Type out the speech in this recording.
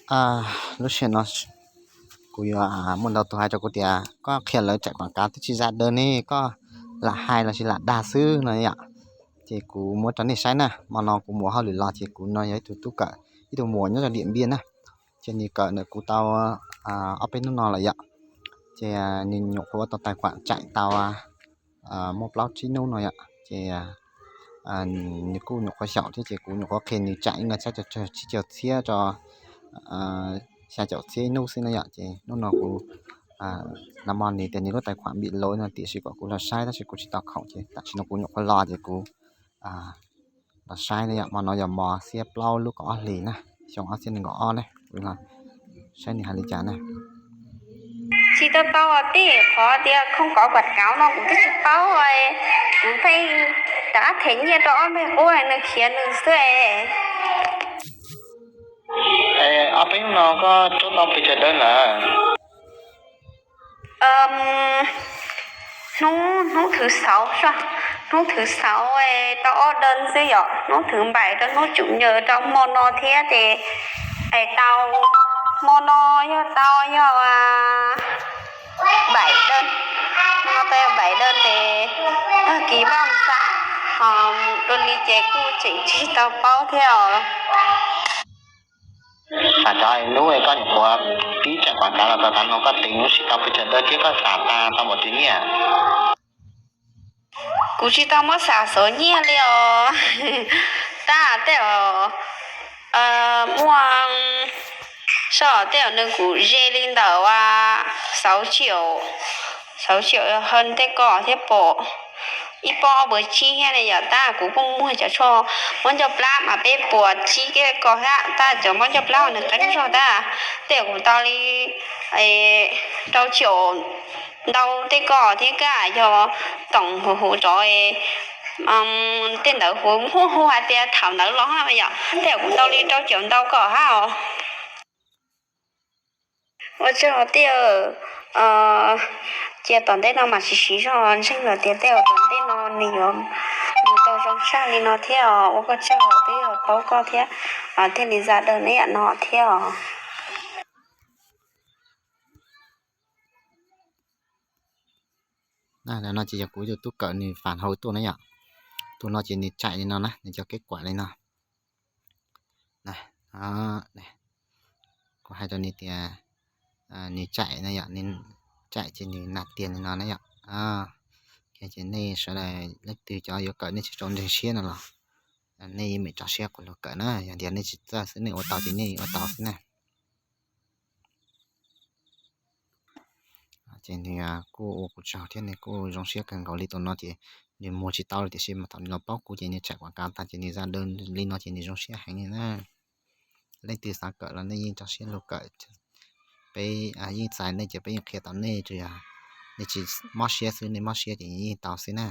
Lub sij hawm no kuv yuav muaj ntau tus hais rau kuv tias koj qhia lawv tsaim quam kav twb tsis za daws ne, koj lam hais los sis lam dag xwb no yom. Ces kuv muab rau nej saib na, hmo no kuv mus hauj lwm los ces kuv no yog ib tug tub kawm, ib tug muam nyob rau Diam Npiaj na. Ces nws kawm ntawm kuv tau ob peb hnub no lawm yom. Ces nws nyuam qhuav ua tau tais kuam tsaim tau muaj plaub tsib hnub no yom. Ces nws kuj nyuam qhuav xyaum thiab ces kuv nyuam qhuav qhia nws tsaim ib nqaij txhab cog tsawg tsib caug txhiab rau xya caum txhiab ib hnub xwb na yom. Ces hnub no kuv nag hmo nws tias nws lub tais kuam bị lỗi no tiam sis kom kuv los saib tab sis kuv tsis tau khoom ces tam sim no kuv nyuam qhuav los ces kuv los saib na yom. Hmo no yog mos xiab plaub lub kaum ob hlis na, xyoo ob txhiab nees nkaum ob na, kuv los saib nws hais li cas na. Tsis tau tau tej qhov tias không có quảng cáo no kuv twb tsis paub, kuv pheej rov qab them nyiaj rau ob npawg qub nws khiav nws xwb. Ob peb hnub no koj rub tau pes tsawg đơn lawm? Hnub, hnub thứ sáu, hnub thứ sáu tau ob đơn xwb yom, hnub thứ bảy rau hnub chủ nhật rau hmo no thiab ces tau, hmo no yog tau yog bảy đơn, hmo no tau yog bảy đơn ces tag kis vaj xa ho dua li ces kuj tseem tsis tau paub thiab os. Xam rov hnub koj nyuam qhuav pib tsaim quam kav los txog tav no koj teev tsis tau pes tsawg đơn thiab koj xam tas tau npaum twg nyiaj? Kuv tsis tau muab xam xov nyiaj li os. Tab tej uas muaj, soj tej uas nws kuj ze li ntawm uas sáu triệu, sáu triệu hơn tej ko thiab pom ib pob ob puas tsib thiab ne yom. Tab kuv kuj muag cov tshuaj mob ncauj plab mas peb puas tsib kiag ko thiab, tab cov mob ncauj plab nws qeeb zog tab tej kuv tau li rau triệu ntau tej ko thiab kaj yog toom huv huv rov tej ntawd huv huv huv hais tias thaum ntawd los yom, tej kuv tau li rau triệu ntau ko hab os. Ua tsaug tiag, cia tom ntej no mam siv siv zog ntseeg lawm tias tej uas tom ntej no nws yuav mus tau zoo tshaj li no thiab os. Ua koj tsaug twb yog paub koj thiab thiaj li za daws neb yam no thiab os. No ces yog kuv tus tub kawm nws phản hồi tuaj na yom. Tus no ces nws tsaim li no na, nws cov kết quả li no. Kuv hais rau nws tias nws tsaim na yom, nws tsaim ces nws nag tiag li no na yom. Ces nej sawv daws leej twg cov yuav kawm nej tsis tau ntseeg siab no los nej yeej meem tso siab kuv lug kawm na, yog tias nej tsis txawj xwb nej ua tau ces nej ua tau xwb na. Ces nws kuj ua kuv tsaug thiab nws kuj zoo siab kawg nkaus li. Tus no ces nws muag tsis tau li tiam sis mas thaum nws los paub kuv ces nws tsaim quam kav tag ces nws za daws li no ces nws zoo siab heev li na. Leej twg xav kawm los nej yeej tso siab lug kawm. Peb yeej txais nej ces peb yeej qhia tau nej, tsuas yog nej tsis mob siab xwb, nej mob siab ces yeej tau xwb na.